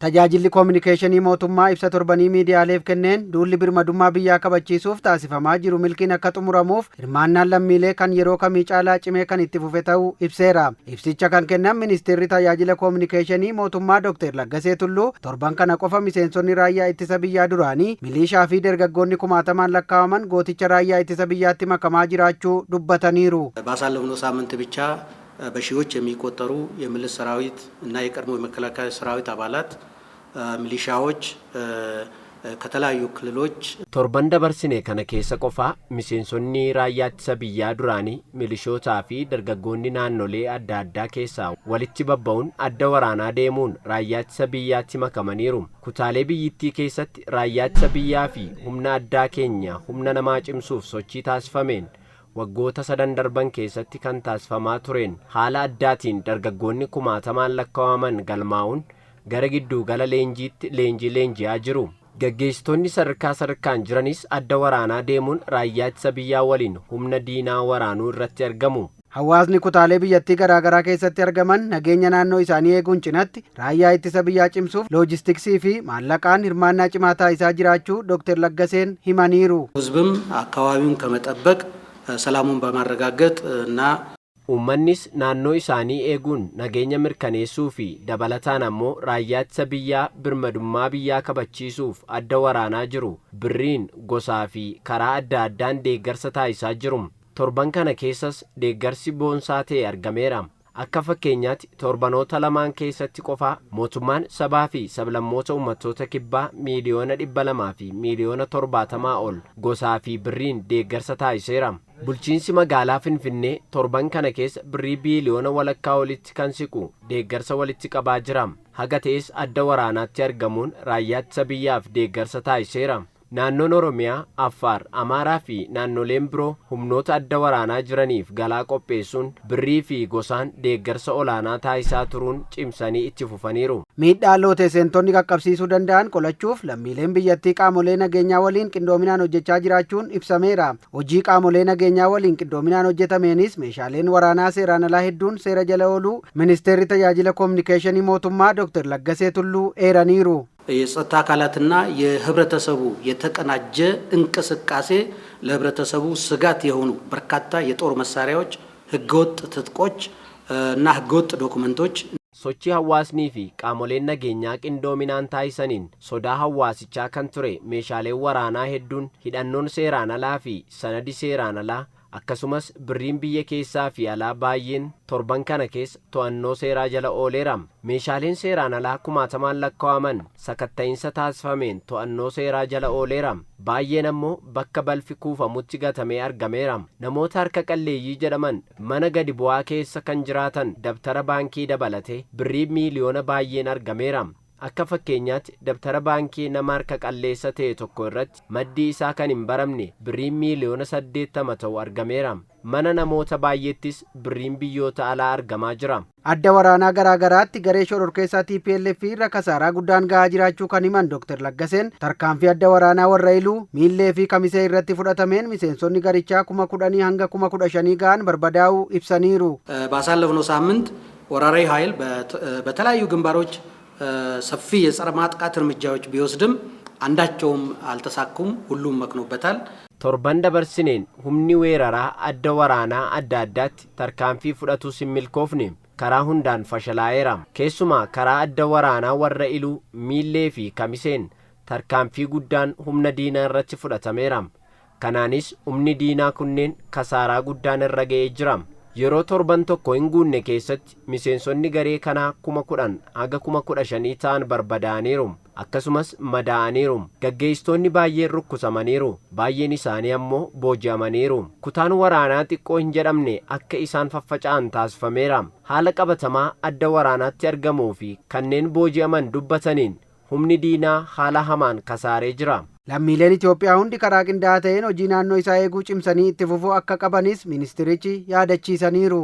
Tajaajilli koominikeeshinii mootummaa ibsa torbanii miidiyaaleef kenneen duulli birmadummaa biyyaa kabachiisuuf taasifamaa jiru milkiin akka xumuramuuf hirmaannaan lammiilee kan yeroo kamii caalaa cimee kan itti fufe ta'uu ibseera. Ibsicha kan kennan ministeerri tajaajila koominikeeshinii mootummaa Dr. Laggasee Tulluu torban kana qofa miseensonni raayyaa ittisa biyyaa duraanii milishaa fi dargaggoonni kumaatamaan lakkaa'aman gooticha raayyaa ittisa biyyaatti makamaa jiraachuu dubbataniiru. ባሳለፍነው ሳምንት ብቻ በሺዎች የሚቆጠሩ የምልስ ሰራዊት እና የቀድሞ የመከላከያ ሰራዊት አባላት ሚሊሻዎች ከተለያዩ ክልሎች Torban dabarsine kana keessa qofaa miseensonni raayyaa ittisa biyyaa duraanii, milishootaa fi dargaggoonni naannolee adda addaa keessaa walitti babba'uun adda waraanaa deemuun raayyaa ittisa biyyaatti makamaniiru. Kutaalee biyyittii keessatti raayyaa ittisa biyyaa fi humna addaa keenya humna namaa cimsuuf sochii taasifameen waggoota sadan darban keessatti kan taasifamaa tureen haala addaatiin dargaggoonni kumaatamaan lakkaa'aman galmaa'uun gara gidduu gala leenjiitti leenjii leenji'aa jiru. Gaggeessitoonni sadarkaa sadarkaan jiranis adda waraanaa deemuun raayyaa ittisa biyyaa waliin humna diinaa waraanuu irratti argamu. Hawaasni kutaalee biyyattii garaagaraa keessatti argaman nageenya naannoo isaanii eeguun cinatti raayyaa ittisa biyyaa cimsuuf loojistiksii fi maallaqaan hirmaannaa cimaa taasisaa jiraachuu Dr. Laggaseen himaniiru. ህዝብም አካባቢውን ከመጠበቅ ሰላሙን በማረጋገጥ እና Uummannis naannoo isaanii eeguun nageenya mirkaneessuu fi dabalataan ammoo raayyaa ittisa biyyaa birmadummaa biyyaa kabachiisuuf adda waraanaa jiru birriin gosaa fi karaa adda addaan deeggarsa taasisaa jiru. Torban kana keessas deeggarsi boonsaa ta'e argameera. Akka fakkeenyaatti torbanoota lamaan keessatti qofaa mootummaan sabaa fi sablammoota uummattoota kibbaa 200,000,070,000 ol gosaa fi birriin deeggarsa taasiseera. Bulchiinsi magaalaa Finfinnee torban kana keessa birrii 1.5 biliyoona olitti kan siqu deeggarsa walitti qabaa jira. Haga ta'es adda waraanaatti argamuun raayyaa ittisa biyyaaf deeggarsa taasiseera. Naannoon Oromiyaa, Affaar, Amaaraa fi naannoleen biroo humnoota adda waraanaa jiraniif galaa qopheessuun birrii fi gosaan deeggarsa olaanaa taasisaa turuun cimsanii itti fufaniiru. Miidhaa lootee seentonni qaqqabsiisuu danda'an qolachuuf lammiileen biyyattii qaamolee nageenyaa waliin qindoominaan hojjechaa jiraachuun ibsameera. Hojii qaamolee nageenyaa waliin qindoominaan hojjetameenis meeshaaleen waraanaa seeraan alaa hedduun seera jala ooluu ministeerri tajaajila koominikeeshinii mootummaa Dr. Laggasee Tulluu eeraniiru. የጸጥታ አካላትና የህብረተሰቡ የተቀናጀ እንቅስቃሴ ለህብረተሰቡ ስጋት የሆኑ በርካታ የጦር መሳሪያዎች፣ ህገወጥ ትጥቆች እና ህገወጥ ዶክመንቶች Sochii hawaasnii fi qaamoleen nageenyaa qindoominaan taasisaniin sodaa hawaasichaa kan ture meeshaaleen waraanaa hedduun, hidhannoon seeraan alaa fi sanadi seeraan alaa, akkasumas birriin biyya keessaa fi alaa baay'een torban kana keessa to'annoo seeraa jala ooleera. Meeshaaleen seeraan alaa kumaatamaan lakkaa'aman sakatta'iinsa taasifameen to'annoo seeraa jala ooleera. Baay'een ammoo bakka balfi kuufamutti gatamee argameera. Namoota harka qalleeyyii jedhaman mana gadi bu'aa keessa kan jiraatan dabtara baankii dabalatee birrii miiliyoona baay'een argameera. Akka fakkeenyaatti dabtara baankii nama harka qalleessa ta'e tokko irratti maddii isaa kan hin baramne birriin 80 miiliyoona ta'u argameera. Mana namoota baay'eettis birriin biyyoota alaa argamaa jira. Adda waraanaa garaa garaatti garee shororkeessaa TPLF irra kasaaraa guddaan gahaa jiraachuu kan himan Dr. Laggaseen tarkaanfii adda waraanaa warra Iluu, Miillee fi Kamisee irratti fudhatameen miseensonni garichaa 10,000 hanga 15,000 ga'an barbadaa'uu ibsaniiru. ባሳለፍነው ሳምንት ወራሪ ኃይል በተለያዩ ግንባሮች ሰፊ የጸረ ማጥቃት እርምጃዎች ቢወስድም አንዳቸውም አልተሳኩም። ሁሉም መክኖበታል። Torban dabarsineen humni weeraraa adda waraanaa adda addaatti tarkaanfii fudhatus hin milkoofne, karaa hundaan fashalaa'eera. Keessumaa karaa adda waraanaa warra Iluu, Miillee fi Kamiseen tarkaanfii guddaan humna diinaa irratti fudhatameera. Kanaanis humni diinaa kunneen kasaaraa guddaan irra ga'ee jira. Yeroo torban tokko hin guunne keessatti miseensonni garee kanaa 10,000 haga 15,000 ta'an barbadaa'aniiru, akkasumas madaa'aniiru. Gaggeessitoonni baay'een rukkusamaniiru, baay'een isaanii ammoo booji'amaniiru. Kutaan waraanaa xiqqoo hin jedhamne akka isaan faffaca'an taasifameera. Haala qabatamaa adda waraanaatti argamuu fi kanneen booji'aman dubbataniin humni diinaa haala hamaan kasaaree jira. Lammiileen Itoophiyaa hundi karaa qindaa'aa ta'een hojii naannoo isaa eeguu cimsanii itti fufuu akka qabanis ministirichi yaadachiisaniiru.